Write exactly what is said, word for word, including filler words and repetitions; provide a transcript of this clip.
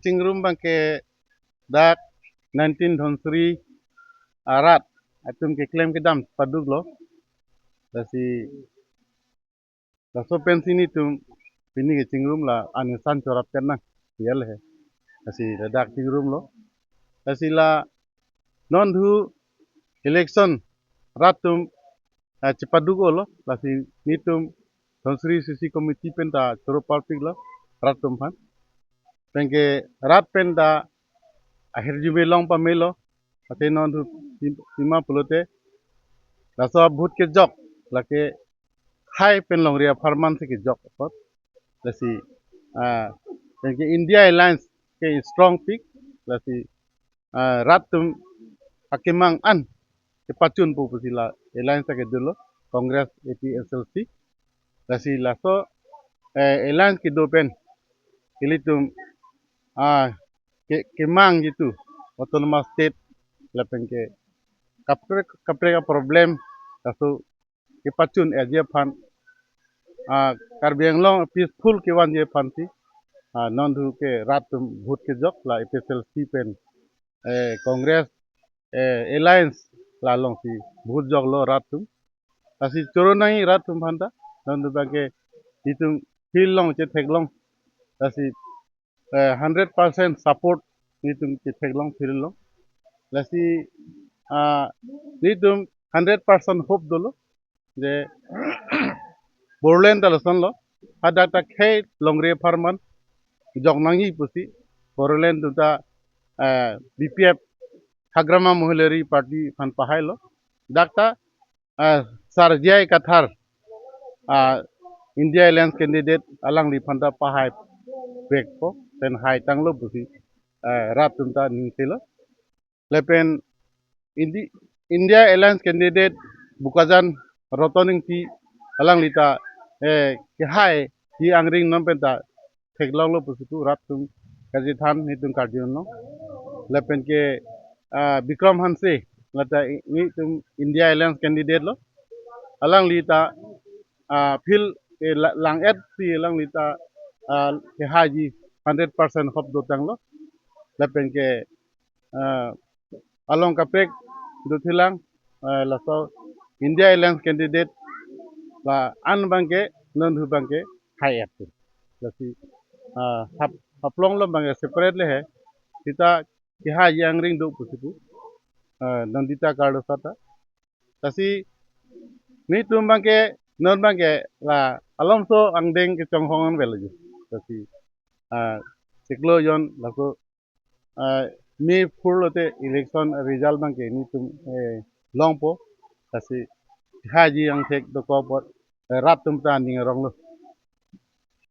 Chingrum abangke dak nineteen Dhansiri arat atum keklem kedam paduklo. Lasi laso pensi netum pini kechingrum la anesan chorap kenang, ya le. Lasi ladak chingrumlo. Lasi la non dhu election rat atum, ah, chepaduk-olo. Lasi netum Dhansiri C C committee pen ta choro parpiklo rat atum aphan. Penke rat pen ta ahirjume long pamelo. Ate non dhu sim-, sima pulote laso vote kejok lake hai pen longri apharman si kejok apot. Lasi, ah, penke India Alliance ke strong pik. Lasi, ah, rat atum akemang an kepachunpo pusi la alliance ta kedo lo, Congress, A P H L C. Lasi laso, eh, alliance kedo pen ilitum, ah, ke, kemangji tu autonomous state lapenke kaprek kaprek aproblem laso kepachun-eji aphan, ah, Karbi Anglong peaceful kevanji aphansi, ah, non dhu ke rat atum vote kejok la A P H L C pen, eh, Congress, eh, Alliance la alongsi vote joklo rat atum. Lasi choro nangji rat atum aphan ta, non dhu abangke itum field along chetheklong. Lasi, eh, hundred percent support netum chetheklong field along. Lasi, ah, netum hundred percent hope dolo je Bodoland ta lasonlo, hadak ta khei longri apharman jok nangji pusi Bodoland atum ta, eh, B P F, Hagrama Mohilari Party aphan pahailo. Dak ta, ah, Sir J I Kathar, ah, India Alliance candidate, alangliphan ta pahai vekpo, pen hai tanglo pusi, eh, rat atum ta ningsilo. Lapen Indi-, India Alliance candidate Bokajan Roton Engti alangli ta, eh, kehaiji angring non pen ta theklonglo pusi tu rat atum kachethan netum karjulong. Lapenke, ah, Bikram Hanse, lata i-, netum India Alliance candidate lo. Alangli ta, ah, field, eh, la-, lang-et si alangli ta, ah, kehaiji hundred percent hope dotanglo. Lapenke, ah, along kaprek dothulang, ah, laso India Alliance candidate la-an abangke non dhu abangke hai-et. Lasi, ah, Hap-, Haflong along abangke separate le he. Sita kehaiji angring do pusi pu, ah, Nandita Kardasa ta. Lasi netum abangke non abangke la alomso angdeng kechonghong an velo ji. Lasi, ah, chiklo jon laso, ah, May four lote election result abangke netum, eh, longpo. Lasi haiji angthek dokok apot, eh, rat atum ta aning aronglo.